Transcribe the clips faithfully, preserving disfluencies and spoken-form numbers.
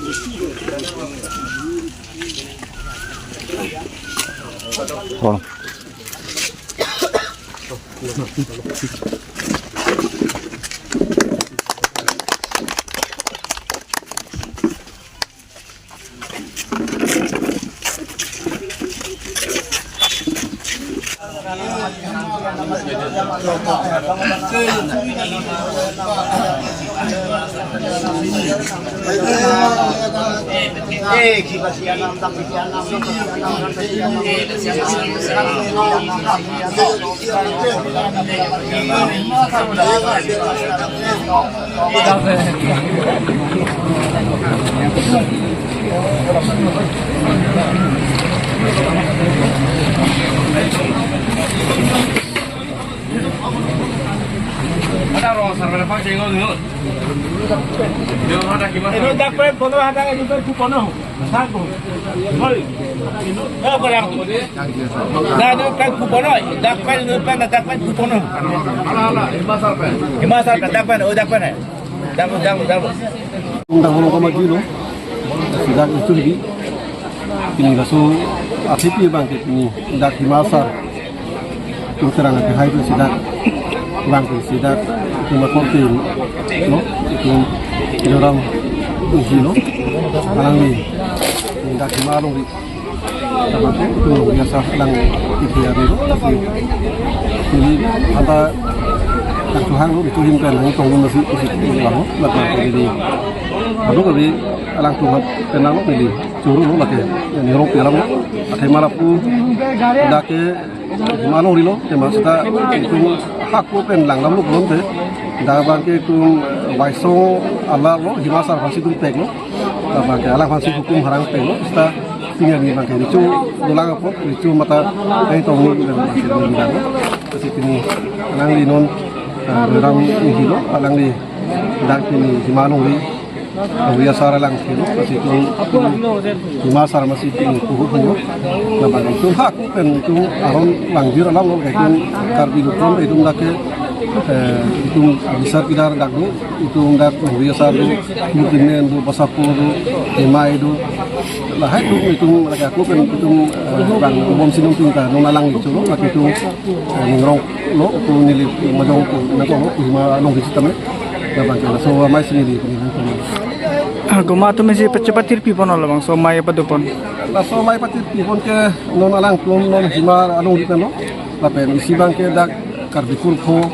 Tolong. Ada rong sar pada pang jengol nyo. Yo ada kimas. Ino dak pen kono ada ino pen kupono. Satu. Hoi. Oh, kolang. Dak ino pen kupono. Dak pen ino pen dak pen kupono. Ala ala, himasar pen. Himasar pen dak pen, oh dak pen. Dak dak dak. Undang holo kama dilo. Sudah itu di. Pini laso athe pi abang ke pini dak himasar. Tum terang ke hai pu si dak. Abang ke si dak. Tum akorte lo. Tum Joram Inhi lo. Alangli dak Hima Longri. Tum Longri asar lang iti ari lo. Jadi anta dak Suhang lo itu him kan tong lo masih masih lang lo. Dak jadi. Aduh kali alangtum penang lo jadi. Choro lo lake. Yang nirok pialam lo. Athema lapu. Dak ke Hima Longri lo. Tema seta itum hako pen langdam lo pulote. Dak abang ke itum Waisong alar lo. Himasar aphansi itum pek lo. Dak abang ke alang aphansi hukum harang pek lo. Seta tinggal ni abang ke richu dolang apot. Richu mata kai tong ni abang ke dolang lo. Kasi pini alangli non, ah, Joram Inhi lo. Alangli dak pini Hima Longri. Longri asar alang kilo, pasi itum Himasar masih itum puhut puhut. Dak abang itum hako pen itum aron langjir alam lo, itum Karbi Lukron itum dak ke, eh, itum bisar kidar dak do, itum dak Longri asar do, Mutinen do, Basapur do, Himai do. Lahai itum itum dak hako pen itum, eh, bang bom sinung tingka non alangli cholo, dak itum, eh, Ningrong lo, itum neli majong itum nangko lo, Hima Longri sitame. Dak abang ke laso amei si neli pini nangko lo. Ah, komat atum si pache patir pi pon lo bang, so amei apa do pon? Laso amei patir pi pon ke non alangtum non Hima Longri pen lo. Lapen isi abang ke dak Karbi Kurpho,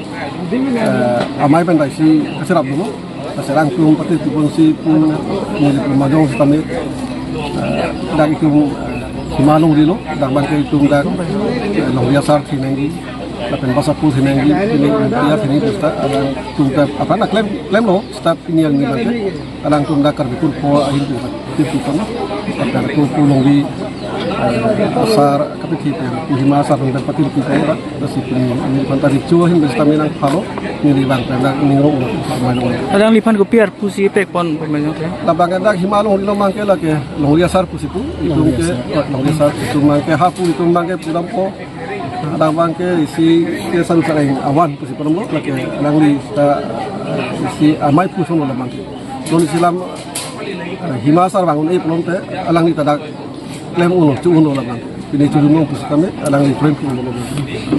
eh, amei pen dak isi kaserap dolo. Kaserang tum patir pi pon si pu neli pu majong sitame, eh, dak itum, eh, Hima Longri lo. Dak abang ke itum dak, eh, Longri asar thinangji. Lapen Basapur thinangji, ini dia thinangji seta alangtum dak apa na klem klem lo, seta pini alangli abang ke alangtum dak Karbi Kurpho ahin tu dak tipu kan. Dak Kurpho Longri, eh, asar kapithi pen, Hima asar pen patir pi pen dak, dak si pini ini panta richu ahin seta menang phalo, neli abang pen dak Ningrong lo, main lo. Alangliphan kopi arpu si pek pon pemain lo. Dak abang dak Hima Longri lo abang ke lake Longri asar pusi pu, itum ke, Longri asar. Eh, Longri asar, itum abang ke hapu, itum abang ke puram po. Dak abang ke isi ke saru sareng awan pusi pon lo, lake alangli seta, eh, isi amei puson lo dak abang ke. Non isi alam, eh, Himasar vang un-e pulote, alangli ta dak klem un lo, chu un lo dak abang ke. Pini chu un lo pusi tame, alangli klem un lo dak abang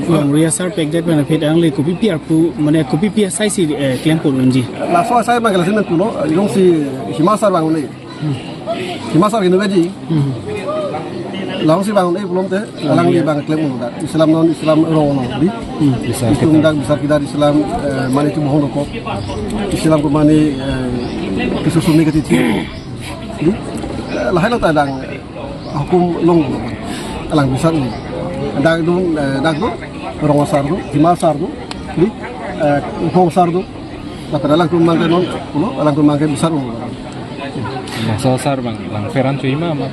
ke. Longri asar pek det pen aphi alangli kopi pi arpu, mane kopi pi asai si, eh, klem pon unji. Laso asai abang ke lasi nangpulo, eh, jongsi Himasar vang un-e. Himasar ke nu gaji. Hmm. Langsung si vang un-e pulote, alangli abang klem un lo dak. Isi alam non, isi alam rong lo di. Hmm, bisar itum kidar. Dak bisar kidar isi alam, eh, mane chu mohong dokok. Isi alam ke mane, eh, kesusun ni ketitik. Di, eh, lahai lo ta dak, eh, hukum long lo. Alang bisar un lo. Dak do, eh, dak do, rong asar do, Hima asar do. Di, eh, mohong asar do. Lapen alangtum abang ke non, pulo, alangtum abang ke bisar un lo. Laso asar abang, langpher an choi ma ma.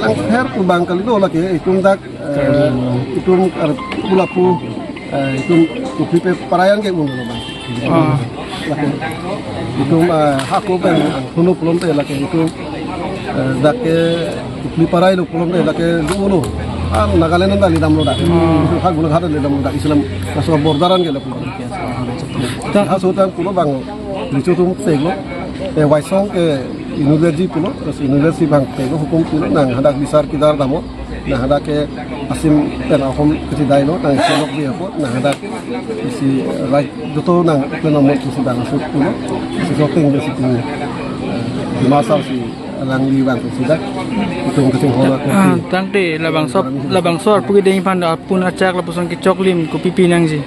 Langpher pu abang kali do lake, itum dak, eh, itum, eh, pula pu, eh, itum kopi pe parai an ke un lo abang. Ah. Lake, itum, eh, hako pen hunu pulote lake itum, eh, dak ke kopi parai lo pulote lake do lo. Ah, Nagaland an dali dam lo dak. Hmm. Itum hak guna hak dali dam lo dak, isi alam laso border an ke lo pulo. Ta- Haso ta pulo abang, richu atum pek lo. Eh, Waisong ke Inutveji pulo, terus inutveji abang ke hukum pulo, nang hadak bisar kidar damlo, nang hadak ke asim pen ahom ketidailo, nang selok di apo, nang hadak isi right doto nang pen nomor isi bang asuk pulo, isi shopping di situ, eh, di masa si alangli bang si dak, itum kachinghon ako. Ah, tangte labangso, labangso arpu kedeng aphan apun achak lapuson kechoklim kopi pi nangji.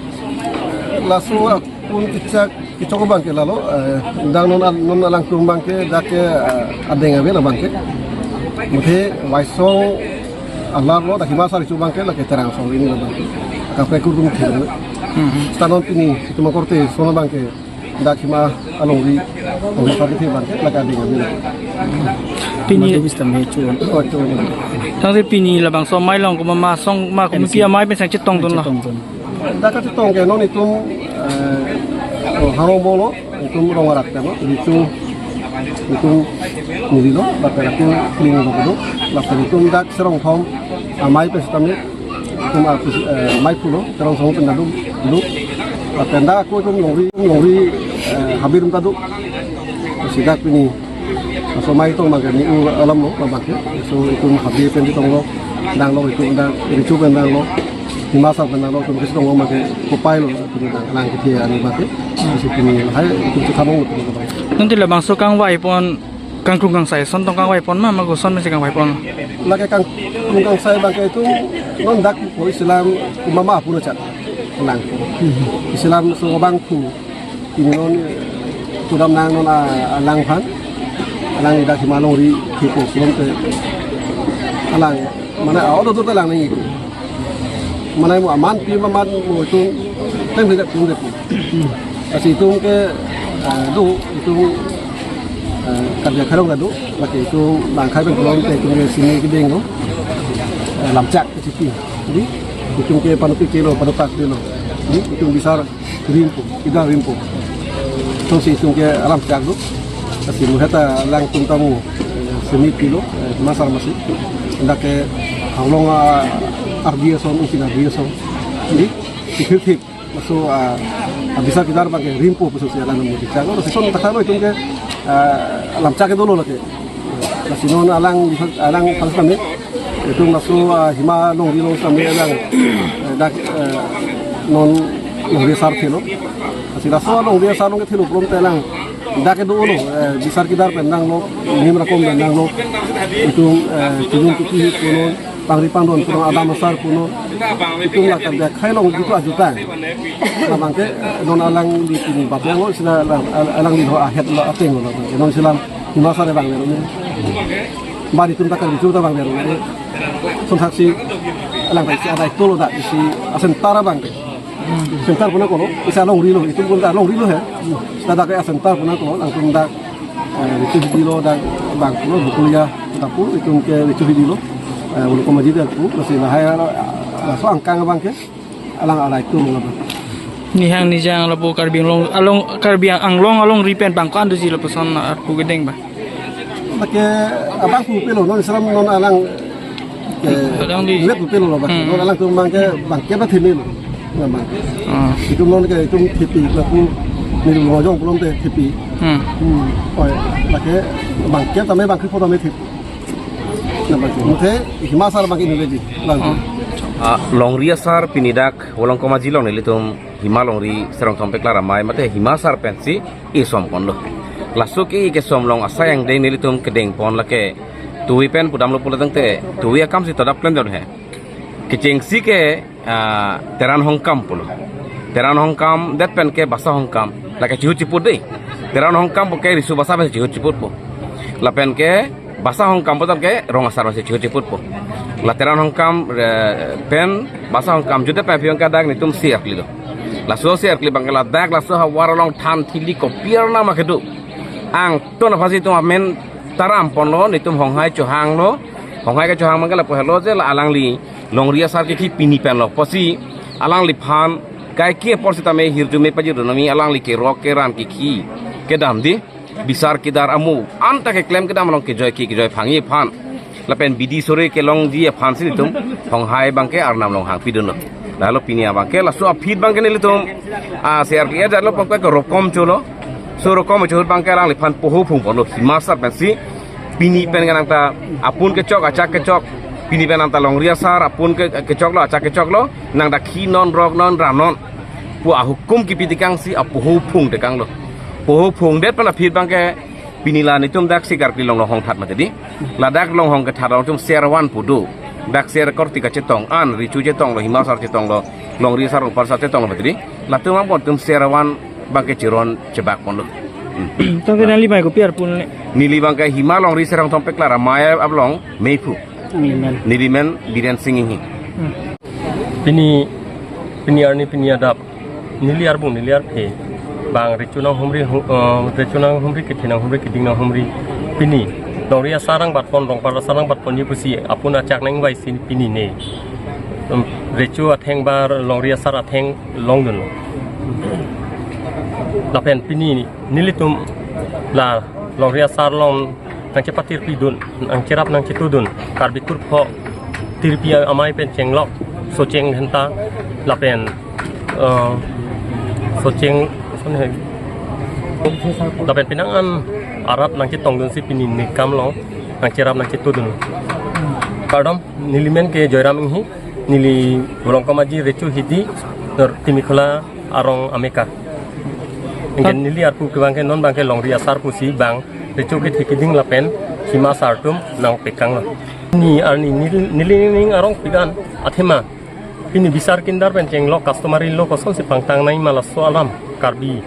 Laso apun kechak kechok abang ke lalo, eh, dang non al-, non alangtum abang ke dak ke, eh, adeng ave labang ke. Muthe Waisong alar lo dak Hima Asar riso abang ke lake Terang Asong ini labang ke. Kaprek kurung thil. Hmm. Seta non pini itum akorte son abang ke dak Hima alongri, alongri party abang ke lake adeng ave. Pini Madu bistam he chuan. Oh, chuan. Tangte pini labangso amei along komat ma asong ma komat M C. Pi amei pen sang chetongdunlo. Chetongdun. Dak kachetong ke non itum, eh, oh, Harong Bolo, itum Rong Arak tanglo, itum, itum nililo, lapen itum kling lo kedo, lapen itum dak Serong Thom amei pen setame, itum apis, eh, amei pulo, Serong Thom pen dadu, dulu, lapen dak ako itum longri, longri, eh, habir tadu, si dak pini, laso amei tong abang ke ni u alam lo, abang ke, so itum habir pen tonglo, danglo, itum dang, riso pen danglo, Hima Asar pen danglo, itum kesi tonglo abang ke, kopai lo, itum dang, lang kethe ani abang ke, si pini, hai, itum chethamong, itum abang ke. Tangte labangso kangvai pon, kangkrung kangsai ason tong kangvai pon ma, ma koson ma si kangvai pon. Lake kangkrung kangsai abang ke itum non dak ko isilam komat ma apun achak lang. Isilam so abang phu. Pini non, eh, pudam nang non, ah, alang aphan. Alang dak Hima alongri kipu pulom te. Alang, mane, ah, odo do ta lang nang. Mane mo aman pi ma aman mo itum, teng bejak tum de pu. Lasi itum ke, eh, do, itum, eh, karya kharong do, lake itum bang khai pen pulom te itum ke sini kedeng do. Eh, lamchak ke chipi. Jadi, itum ke panopi kelo, panopak kelo. Jadi, itum bisar rimpo, ida rimpo. Tongsi itum ke alamchak do. Lasi muheta alangtum tamo, eh, sini pilo, eh, Hima Asar masi. Dak ke Haflong, ah, ardi ason, ukin ardi ason. Jadi, si thip thip. Laso, ah, ah, bisar kidar abang ke rimpo pusi alang mo chak. Laso son takalo itum ke, ah, lamchak kedo lo lake. Lasi non alang, alang pang sami. Itum laso, ah, Hima alongri along sami alang, eh, dak, eh, non longri asar thelo. Lasi laso longri asar along kethelo pulom te alang dak kedo lo, eh, bisar kidar pen danglo, nim rakom pen danglo. Itum, eh, chijun tupi punon, pangri pangdon punon, adam asar punon. Itum la karya khai along itum ajutang. Labang ke, eh, non alangli pini bapyang lo, sila alang, al-, alangli ho ahet lo ateng lo. Non silam Hima Asar abang lo. Bari itum ta karbi chu ta abang lo. Son thaksi alang ta isi adai tolo dak isi asentar abang. Sentar puna kolo, isi alongri lo, itum pun ta alongri lo he. Dak dak asentar puna kolo, alangtum dak, eh, riso hidi lo dak abang lo, bukuya, tapu, itum ke riso hidi lo. Eh, Wolong Komaji dak pu, lasi lahai lo, laso angkang abang ke, alang adai tolo lo. Nihang nijang lapu Karbi Anglong, along, Karbi Anglong alongri pen bang ko-an doji lapuson arpu kedeng ba. Lake abang pu pelo, non Islam non alang, eh, alangli. Net pu pelo lo abang. Hmm. Non alangtum abang ke bangkep ta theme lo. Abang. Ah. Itum non ke itum thepi lapu neli longri jong pulom te thepi. Hmm. Hmm. Oi, lake bangkep tame bangkep po tame thepi. Abang. Muthe Hima Asar abang ke inutveji. Lang. Ah. Ah, longri asar pini dak Wolong Komaji along nelitum Hima alongri Serong Thom peklar amei mate Hima Asar pensi isom ponlo. Laso ke-i kesom along asai angdeng nelitum kedeng pon lake tuvi pen pudamlo pulo tangte tuvi akam si todap klemdon he. Kechengsi ke, ah, Teran Hongkam pulo. Teran Hongkam, det pen ke Basa Hongkam. Lake chihut chiput dei. Teran Hongkam pu ke riso basa pen chihut chiputpo. Lapen ke Basa Hongkam pu tangte Rong Asar si chihut chiputpo. La Teran Hongkam, eh, pen Basa Hongkam jute pen pion kadak nelitum si arkli lo. Laso si arkli abang ke ladak laso havar along than thili kopi arnam akedo. Angton aphansi itum amen taram ponlo, nelitum honghai chohanglo. Honghai kechohang abang ke lapu helo je la alangli longri asar kekhi pini penlo pusi alangliphan kaike apor sitame hirjume pajirjume alangli kerok keran kekhi kedam di. Bisar kidar amo anta keklem kedam along kejoi ke kejoi phangji aphan. Lapen bidi sore kelongji aphansi nelitum honghai abang ke arnam along hangpidunlo. Lahelo pini abang ke laso aphi abang ke nelitum, ah, si arkli ajatlo pangkoi ke rokom cholo. So rokom chehut abangke alangliphan poho phung ponlo, Hima Sar pensi. Pini pen ke nangta apun kechok, achak kechok. Pini pen nangta longri asar apun ke kechoklo, achak kechoklo. Nangta khi non rok non ra non pu ahukum kipi tekangsi apoho phung tekanglo. Poho phungdet pen aphi abangke pini la netum daksi Karbi Anglong along hongthat mati di. Ladak along hong kethat along netum ser van pu do. Dak ser korti kachetong an, recho chetonglo, Hima Sar chetonglo, longri asar, longpar asar chetonglo mati di. Latum angbong netum ser van abangke cheron chebak ponlo. Hmm. Tangte nangli mai kopi arpu ne? Neli abangke Hima longri asar Rongthom Peklar amei along mei pu. Neli men. Neli men Biren Sing Inghi. Hmm. Pini, pini arni pini adap, neli arbung neli arphe bang recho nanghumri hu-, eh, recho nanghumri, kethe nanghumri, keding nanghumri. Pini longri asar nangbat pon, longpar asar nangbat ponji pusi apun achak nangvaisi pini ne, em, recho atheng ba longri asar atheng longdunlo. Lapen pini nelitum la longri asar along nangchepatirpidun, nangcherap nangchetudun Karbi kurpho tirpi amei pen chenglok Socheng Dhenta lapen, eh, Socheng, lapen penang an arat nangchetongdunsi pini ne kam along nangcherap nangchetudun. Kardom, neli men ke Joyram Inghi, neli Volongkom Aji, recho hidi, nor Timikhola arong ameka. Ingke neli arpu ke abangke non abangke longri asar pusi bang recho kethe keding lapen Hima Sar atum nangpekanglo. Ni arni neli, neli ning arong pigan athema. Pini bisar kindar pen chenglok customary law kosonsi pangtang nangji ma laso alam Karbi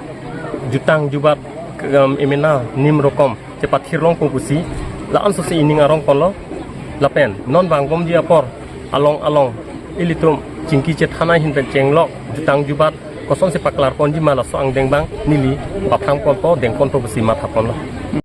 jutang jubat, em, emena nim rokom chepathir longpo pusi la-an sosi ining arong ponlo. Lapen non bang bomji apor along along ilitum chingki chethan ahin pen chenglok jutang jubat kosonsi paklar ponji ma laso angdeng abang neli pathang ponpo, deng ponpo pusi matha ponlo.